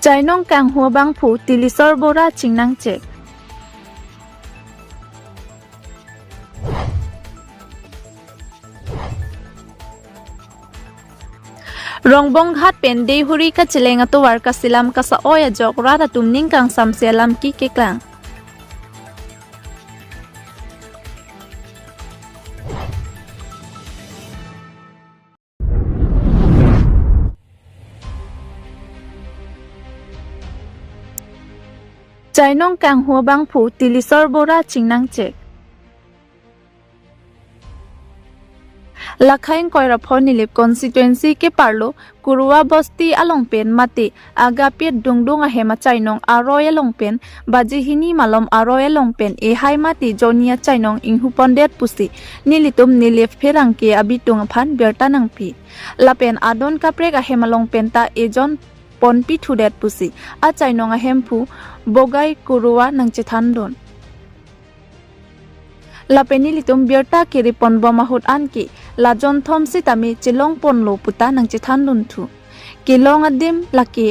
Chainong kang hua bang phu Tilisor Bora chingnang chek. Rongbong ghat pen dei huri ka chilenga to war ka silam ka sa oya jok rada tumning kang samselam ki keklang. Chainong kang hua bang phu Tilisor Bora chingnang chek. Lakhaing Koirapho Nilip constituency ke parlo Kurua Bosti alongpen mati agapit dungdung ahema chainong aroy alongpen bajihini malom aroy alongpen e hai mati jonia chainong inghupondet pusi nilitum nilip pherangke abitung phan bertanang pi lapen adon kaprek ahema longpen ta ejon ponpi thudet pusi a chainong ahemphu bogai Kurua nangchethandon lapeni litum biarta kiripon bomahut anki lajon thomsi tami chilong ponlo puta nangchithan lunthu kilong adim laki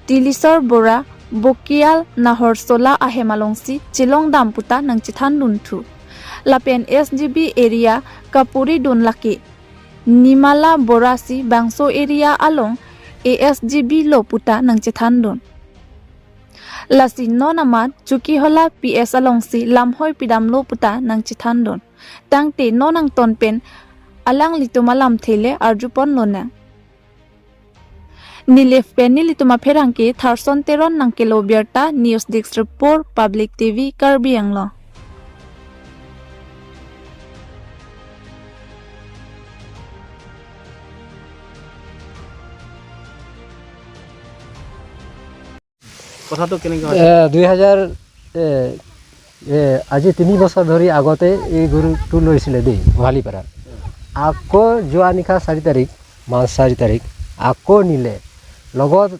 Tilisor Bora Bokial nahor sola ahemalongsi chilong dam puta nangchithan lunthu lapen SGB area Kapuri dun laki Nimala Borasi bangso area along ASGB lo puta nangchithan dun lasi nonamat chuki hola PS alongsi lamhoi pidam lo puta nangchithandon tangte nonang tonpen alang litumalam thele arjupon lona nilef pen nilituma pherangke tharson teron nangkelo biarta news desk report public TV Karbi Anglong. কথাটো কেনেকৈ? 2000 আজি 3 বছৰ ধৰি আগতে এই গৰুটো লৈছিলে দেই গোহালিপাৰাত। আকৌ যোৱা নিশা 4 তাৰিখ, মাৰ্চ 4 তাৰিখ আকৌ নিলে। লগত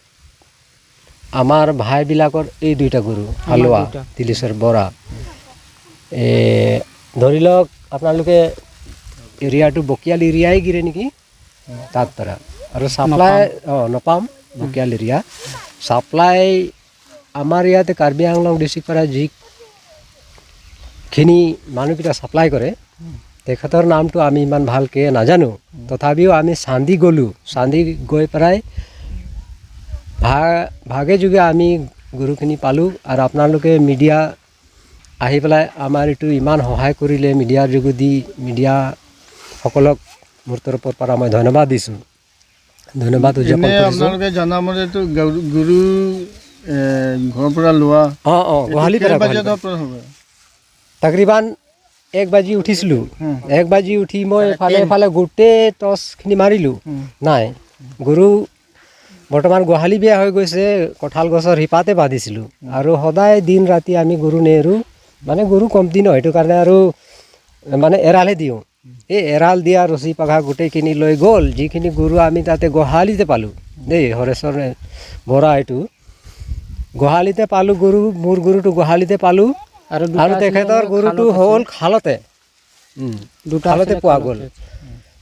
আমাৰ ভাইবিলাকৰ এই দুইটা গৰু হালোৱা তিলিশ্বৰ বৰা। ধৰি লওক আপোনালোকে এৰিয়াটো বকিয়াল এৰিয়াই গিৰে নেকি তাত পৰা আৰু ছাপ্লাই নপাম বকিয়াল এৰিয়া ছাপ্লাই আমাৰ ইয়াতে কাৰ্বি আংলং ডিষ্ট্ৰিক্ট পৰা যিখিনি মানুহকেইটা ছাপ্লাই কৰে তেখেতৰ নামটো আমি ইমান ভালকৈ নাজানো। তথাপিও আমি চান্দি গ'লোঁ, চান্দি গৈ পেলাই ভাগে যোগে আমি গৰুখিনি পালোঁ। আৰু আপোনালোকে মিডিয়া আহি পেলাই আমাৰ এইটো ইমান সহায় কৰিলে, মিডিয়াৰ যোগেদি মিডিয়াসকলক মোৰ তৰফৰ পৰা মই ধন্যবাদ দিছোঁ, ধন্যবাদ উদযাপন কৰিছোঁ। আপোনালোকে জনামতেতো গৰু ঘৰৰ পৰা লোৱা গোহালিপাৰা তাকৰিবান 1 বাজি উঠিছিলোঁ। 1 বাজি উঠি মই এফালে এফালে গোটেই টৰ্চখিনি মাৰিলোঁ, নাই গৰু বৰ্তমান গোহালি বেয়া হৈ গৈছে, কঁঠাল গছৰ শিপাতে বান্ধিছিলোঁ। আৰু সদায় দিন ৰাতি আমি গৰু নেৰোঁ, মানে গৰু কমতি নহয়, সেইটো কাৰণে আৰু মানে এৰালহে দিওঁ। এই এৰাল দিয়া ৰছী পাঘা গোটেইখিনি লৈ গ'ল। যিখিনি গৰু আমি তাতে গোহালিতে পালোঁ দেই, হৰেশ্বৰ বৰা এইটো গোহালিতে পালোঁ গৰু, মোৰ গৰুটো গোহালিতে পালোঁ আৰু তেখেতৰ গৰুটো হ'ল খালতে, খালতে পোৱা গ'ল।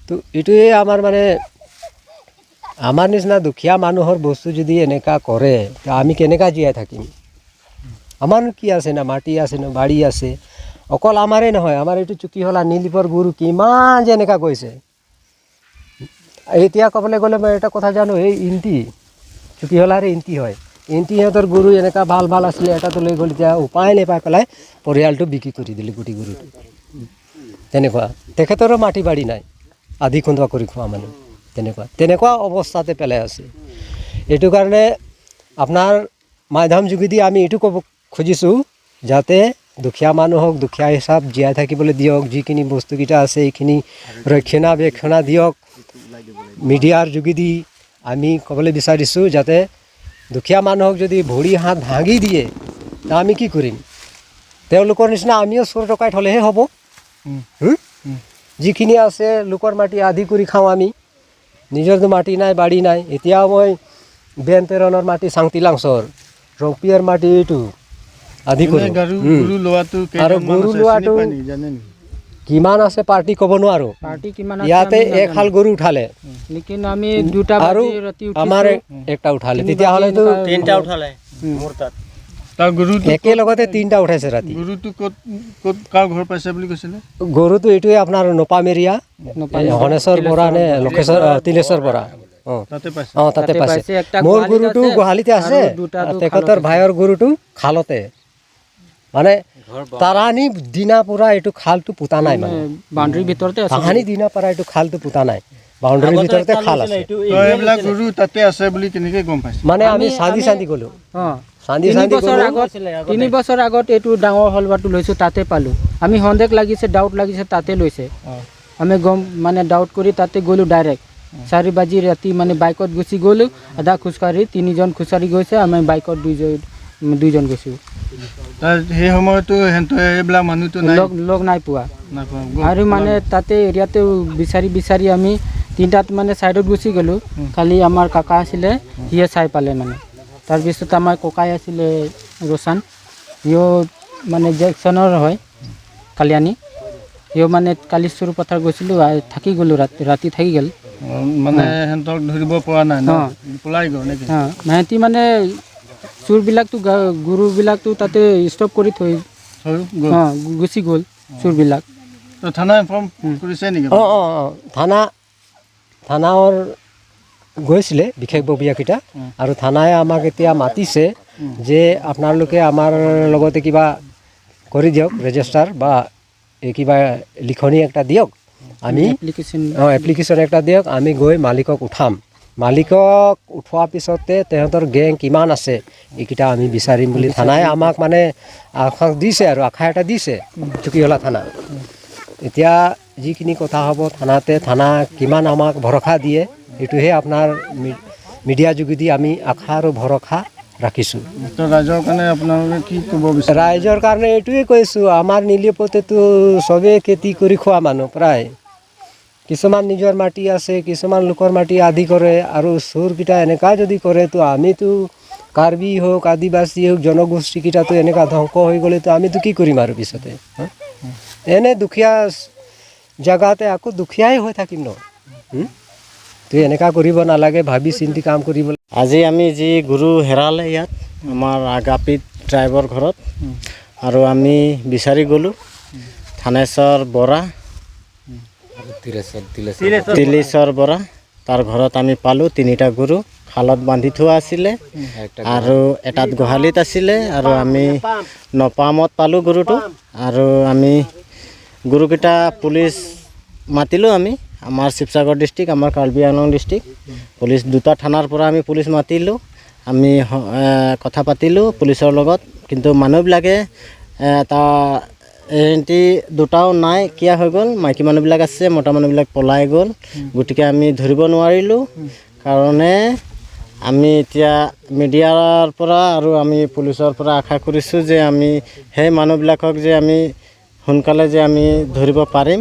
তো এইটোৱে আমাৰ মানে আমাৰ নিচিনা দুখীয়া মানুহৰ বস্তু যদি এনেকুৱা কৰে আমি কেনেকুৱা জীয়াই থাকিম? আমাৰ কি আছে না মাটি আছে না বাৰী আছে, অকল আমাৰে নহয়, আমাৰ এইটো চুকিহলা নীলিপৰ গৰু কিমান যে এনেকুৱা গৈছে। এতিয়া ক'বলৈ গ'লে মই এটা কথা জানো, এই ইণ্টি চুকিহলাৰে ইণ্টি হয়, ইণ্টি সিহঁতৰ গৰু এনেকুৱা ভাল ভাল আছিলে, এটাটো লৈ গ'ল, এতিয়া উপায় নাপাই পেলাই পৰিয়ালটো বিক্ৰী কৰি দিলে গোটেই গৰুটো। তেনেকুৱা তেখেতৰো মাটি বাৰী নাই, আধি খুন্দোৱা কৰি খোৱা মানুহ, তেনেকুৱা তেনেকুৱা অৱস্থাতে পেলাই আছে। এইটো কাৰণে আপোনাৰ মাধ্যম যোগেদি আমি এইটো ক'ব খুজিছোঁ যাতে দুখীয়া মানুহক দুখীয়া হিচাপ জীয়াই থাকিবলৈ দিয়ক, যিখিনি বস্তুকেইটা আছে এইখিনি ৰক্ষণাবেক্ষণা দিয়ক। মিডিয়াৰ যোগেদি আমি ক'বলৈ বিচাৰিছোঁ যাতে দুখীয়া মানুহক যদি ভৰি হাত ভাঙি দিয়ে তা আমি কি কৰিম? তেওঁলোকৰ নিচিনা আমিও চোৰ টকাইত হ'লেহে হ'ব। যিখিনি আছে লোকৰ মাটি আধি কৰি খাওঁ আমি, নিজৰতো মাটি নাই বাৰী নাই। এতিয়াও মই বেন তেৰণৰ মাটি চাংতিলাংচৰ ৰংপিয়াৰ মাটি এইটো আধি কৰোঁ। আৰু গৰু লোৱাটো কিমান আছে পাৰ্টি ক'ব নোৱাৰোঁ। পাৰ্টি কিমান আছে ইয়াতে আমি এক হাল গৰু উঠালে, লেকিন আমি দুটা আৰু বাজি ৰাতি উঠিছোঁ। আমাৰ একটা উঠালে, তেতিয়াহ'লেতো তিনিটা উঠালে মোৰ তাত। তাৰ গৰুটো একেলগতে তিনিটা উঠাইছে ৰাতি। গৰুটো ক'ত ক'ত কাৰ ঘৰ পাইছে বুলি কৈছিলে? গৰুটো এইটোৱে আপোনাৰ নপামেৰিয়া হনেশ্বৰ বৰা নে লক্ষেশ্বৰ, তিলেশ্বৰ বৰা, অঁ তাতে পাইছে। অঁ, তাতে পাইছে। পাইছে। একটা মোৰ গোহালিত গৰুটো আছে, গোহালিতে আছে, আৰু দুটাটো তেখেতৰ ভাইৰ গৰুটো খালতে। মানে তাৰানি দিনা পৰা এইটো খালটো পোতা নাই, মানে বাউণ্ডৰীৰ ভিতৰতে আছে। তাহানি দিনা পৰা এইটো খালটো পোতা নাই, বাউণ্ডৰীৰ ভিতৰতে খাল আছে। তো এইবিলাক গৰু তাতে আছে বুলি কেনেকৈ গম পাইছে? মানে আমি চান্দি চান্দি গ'লো, অঁ, চান্দি তিনি চান্দি বছৰ গ'লো। আগত, 3 বছৰ আগত এইটো ডাঙৰ হলবাটো লৈছোঁ, তাতে পালোঁ। আমি সন্দেহ লাগিছে, ডাউট লাগিছে, তাতে লৈছে। আমি গম মানে ডাউট কৰি তাতে গ'লোঁ ডাইৰেক্ট 4 বাজি ৰাতি, মানে বাইকত গুচি গ'লোঁ। আধা খোজকাঢ়ি তিনিজন খোজকাঢ়ি গৈছে, আমি বাইকত দুইজন গৈছোঁ। তাৰ সেই সময়তো সিহঁতে এইবিলাক মানুহটো নাই, লগ নাই পোৱা। নাপাওঁ। আৰু মানে তাতে এৰিয়াতে বিচাৰি বিচাৰি আমি তিনিটাত মানে ছাইডত গুচি গ'লোঁ। খালি আমাৰ কাকা আছিলে, সিয়ে চাই পালে মানে। তাৰপিছত আমাৰ ককাই আছিলে ৰোচান, সিও মানে জেকচনৰ হয় কালিয়ানী, সিও মানে কালি চুৰুপথাৰ গৈছিলোঁ, থাকি গ'লোঁ ৰাতি, ৰাতি থাকি গ'ল। মানে সিহঁতক ধৰিব পৰা নাই ন? অঁ। পলাই গ'ল নেকি? অঁ, সিহঁতি মানে চোৰবিলাকতো গৰুবিলাকতো তাতে ষ্টপ কৰি থৈ থৈ গ'ল। অঁ, গুচি গ'ল চোৰবিলাক। তো থানা ইনফৰ্ম কৰিছে নেকি? অঁ অঁ অঁ, থানাৰ গৈছিলে বিশেষববীয়াকেইটা, আৰু থানাই আমাক এতিয়া মাতিছে যে আপোনালোকে আমাৰ লগতে কিবা কৰি দিয়ক, ৰেজিষ্টাৰ বা এই কিবা লিখনি একটা দিয়ক, আমি এপ্লিকেশ্যন, অঁ, এপ্লিকেশ্যন একটা দিয়ক, আমি গৈ মালিকক উঠাম। মালিকক উঠোৱাৰ পিছতে তেহঁতৰ গেং কিমান আছে এইকেইটা আমি বিচাৰিম বুলি থানাই আমাক মানে আশ্বাস দিছে আৰু আশা এটা দিছে চুকিহলা থানা। এতিয়া যিখিনি কথা হ'ব থানাতে, থানা কিমান আমাক ভৰসা দিয়ে এইটোহে আপোনাৰ মিডিয়া যোগেদি আমি আশা আৰু ভৰসা ৰাখিছোঁ। তো ৰাইজৰ কাৰণে আপোনালোকে কি ক'ব বিচাৰে? ৰাইজৰ কাৰণে এইটোৱে কৈছোঁ, আমাৰ নীলিপতেতো চবেই খেতি কৰি খোৱা মানুহ প্ৰায়, কিছুমান নিজৰ মাটি আছে, কিছুমান লোকৰ মাটি আদি কৰে, আৰু চোৰকেইটা এনেকুৱা যদি কৰে তো আমিতো কাৰ্বি হওক আদিবাসী হওক জনগোষ্ঠীকেইটাতো এনেকুৱা ধ্বংস হৈ গ'লেতো আমিতো কি কৰিম আৰু পিছতে? হা? এনে দুখীয়া জেগাতে আকৌ দুখীয়াই হৈ থাকিম ন? তো এনেকুৱা কৰিব নালাগে, ভাবি চিন্তি কাম কৰিব। আজি আমি যি গৰু হেৰালে ইয়াত আমাৰ আগাপিত ড্ৰাইভাৰ ঘৰত, আৰু আমি বিচাৰি গ'লোঁ থানেশ্বৰ বৰা, তিলেশ্বৰ বৰা, তাৰ ঘৰত আমি পালোঁ তিনিটা গৰু খালত বান্ধি থোৱা আছিলে, আৰু এটাত গোহালিত আছিলে, আৰু আমি নপামত পালোঁ গৰুটো। আৰু আমি গৰুকেইটা পুলিচ মাতিলোঁ আমি, আমাৰ শিৱসাগৰ ডিষ্ট্ৰিক্ট, আমাৰ কাৰ্বি আংলং ডিষ্ট্ৰিক্ট পুলিচ, দুটা থানাৰ পৰা আমি পুলিচ মাতিলোঁ। আমি কথা পাতিলোঁ পুলিচৰ লগত, কিন্তু মানুহবিলাকে এহেঁতি দুটাও নাই কিয়া হৈ গ'ল, মাইকী মানুহবিলাক আছে, মতা মানুহবিলাক পলাই গ'ল, গতিকে আমি ধৰিব নোৱাৰিলোঁ। কাৰণে আমি এতিয়া মিডিয়াৰ পৰা আৰু আমি পুলিচৰ পৰা আশা কৰিছোঁ যে আমি সেই মানুহবিলাকক যে আমি সোনকালে যে আমি ধৰিব পাৰিম।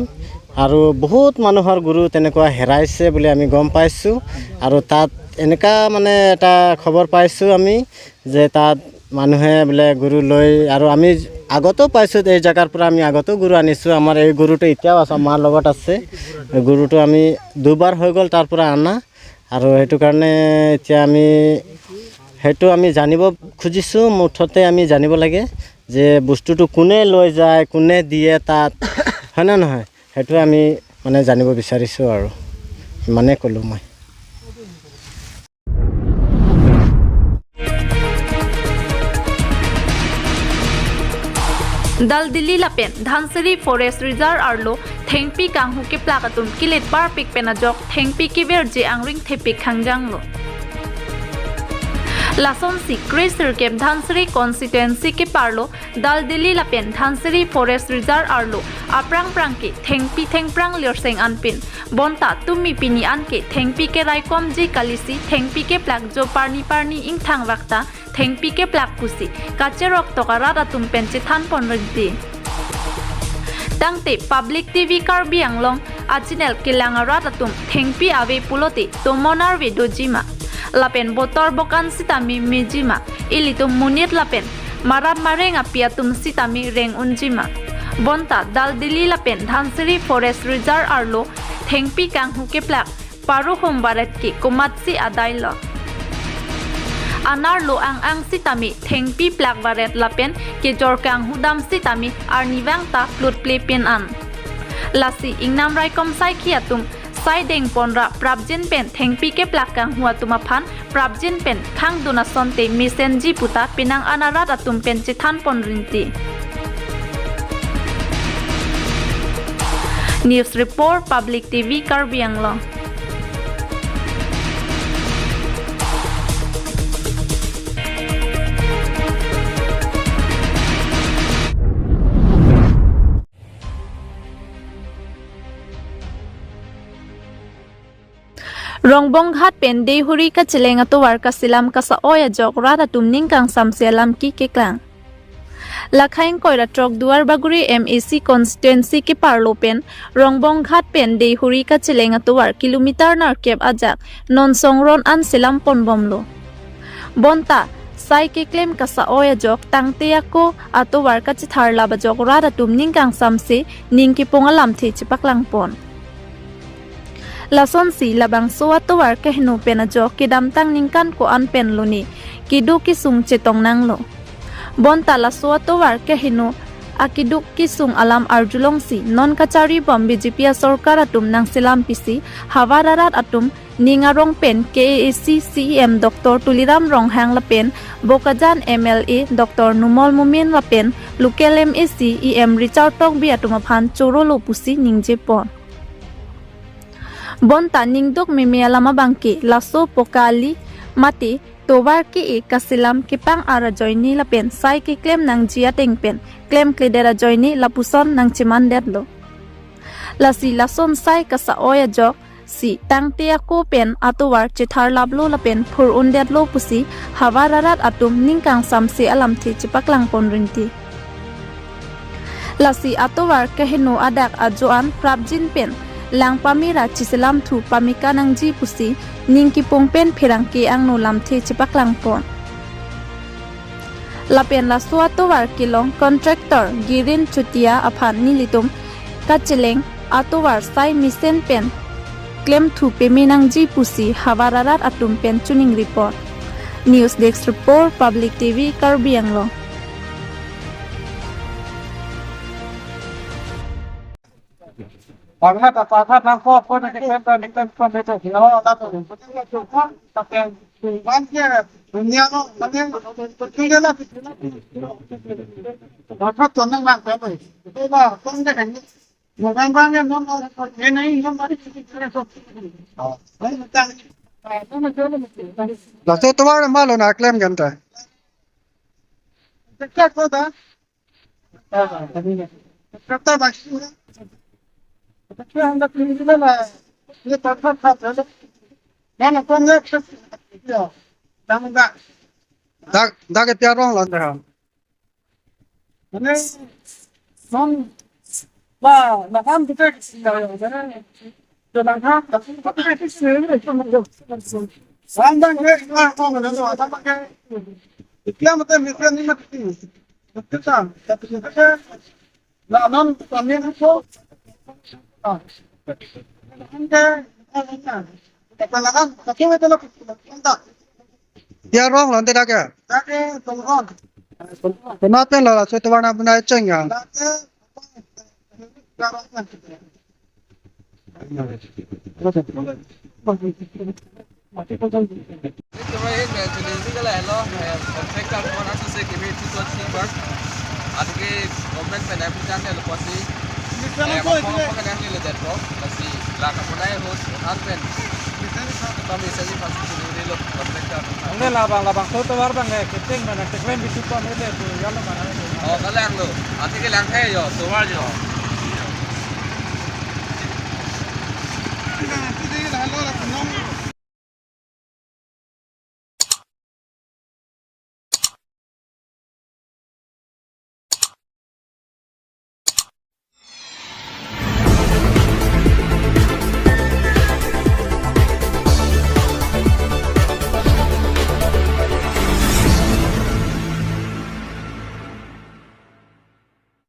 আৰু বহুত মানুহৰ গৰু তেনেকুৱা হেৰাইছে বুলি আমি গম পাইছোঁ, আৰু তাত এনেকুৱা মানে এটা খবৰ পাইছোঁ আমি যে তাত মানুহে বোলে গৰু লৈ, আৰু আমি আগতেও পাইছোঁ এই জেগাৰ পৰা আমি আগতেও গৰু আনিছোঁ। আমাৰ এই গৰুটো এতিয়াও আছে, আমাৰ লগত আছে গৰুটো, আমি দুবাৰ হৈ গ'ল তাৰ পৰা অনা। আৰু সেইটো কাৰণে এতিয়া আমি সেইটো আমি জানিব খুজিছোঁ, মুঠতে আমি জানিব লাগে যে বস্তুটো কোনে লৈ যায়, কোনে দিয়ে তাত, হয়নে নহয়, সেইটো আমি মানে জানিব বিচাৰিছোঁ আৰু ইমানেই ক'লোঁ মই। Dal Delhi lapen Dhansiri forest reserve arlo thengpi kanghu ke plakatum kilet par pik penajok thengpi ki ber je angring thepik khangjanglo. Lason si Chrysler Camp Dhansiri constituency ke parlo Dal Delhi lapen Dhansiri forest reserve arlo aprang prang ke thengpi thengprang lirseng anpin bonta tumi pini anke thengpi ke raikom ji kalisi thengpi ke plak jo parni parni ing thang rakta thengpi ke plak kusi kacherok tokarat atum penche than ponrdi tangte public tv Karbi Anglong achinel kilangarat atum thengpi ave pulote tomonar ve dojima lapen botor bokan sitami mejima ilitum munit lapen marat marenga piatum sitami reng unjima Bonta dal dili lapen Dhansiri forest reserve arlo thengpi kanghu ke plak paru hombaret ki komatsi adailo anar lo ang ang sitami thengpi plak baret lapen ke jor kanghu dam sitami arniwang ta plut ple pen an lasi ingnam rai kom sai khiatum sai deng ponra prabjin pen thengpi ke plak kang hua tuma phan prabjin pen khang duna sonte misen ji puta pinang anarat atum pen chithan pon rinti. News report Public TV Karbi Anglong. Rongbong ghat pen dehuri ka chilenga to war ka silam ka sa oya jok rata tumning kang samselam ki ke klang. Lakhaing koira trok duar baguri MEC constituency ke parlo pen Rongbong ghat pen dehuri ka chilenga to war kilometer nar kep ajak non songron an silam pon bomlo. Bonta sai ke claim ka sa oya jok tangte ako ato war ka chithar laba jok rata tumning kang samse ning ki pongalam the chipaklang pon. Lason si labang soa towar kehnu pena jo kidam tang ningkan ko an pen luni kidu ki sung chetong nang lo bonta la soa towar kehnu akiduk ki sung alam arjulong si non kachari bom BJP sarkar atum nang silam pisi hawararat atum ningarong pen KAAC CEM Dr. Tuliram Ronghang la pen Bokajan MLA Dr. Numol Mumin la pen Lukel MAC EM Richard Tok bi atum phan choro lo pusi ningje pon. Bonta ningduk mimialama bangki laso pokali mati tobar ki e kasilam kipang ara joini la pen sai ki claim nang jia teng pen claim klidera joini lapuson nang chiman detlo lasi lason sai kasa oya jok si tangte ako pen atowar chithar lablo la pen phur un detlo pusi hawararat atum ningkang samse alam the chipaklang pon rinti lasi atowar keheno adak ajoan prabjin pen lang pamira chisilam thu pamika nangji pusi ningki pongpen phirangki angno lamthe chipaklang pon lapen la suatowar kilong contractor Girin Chutia aphan nilitum kachileng atowar sai misen pen claim thu peminangji pusi hawararat atum pen chuning report. News desk report Public TV Karbi Anglong.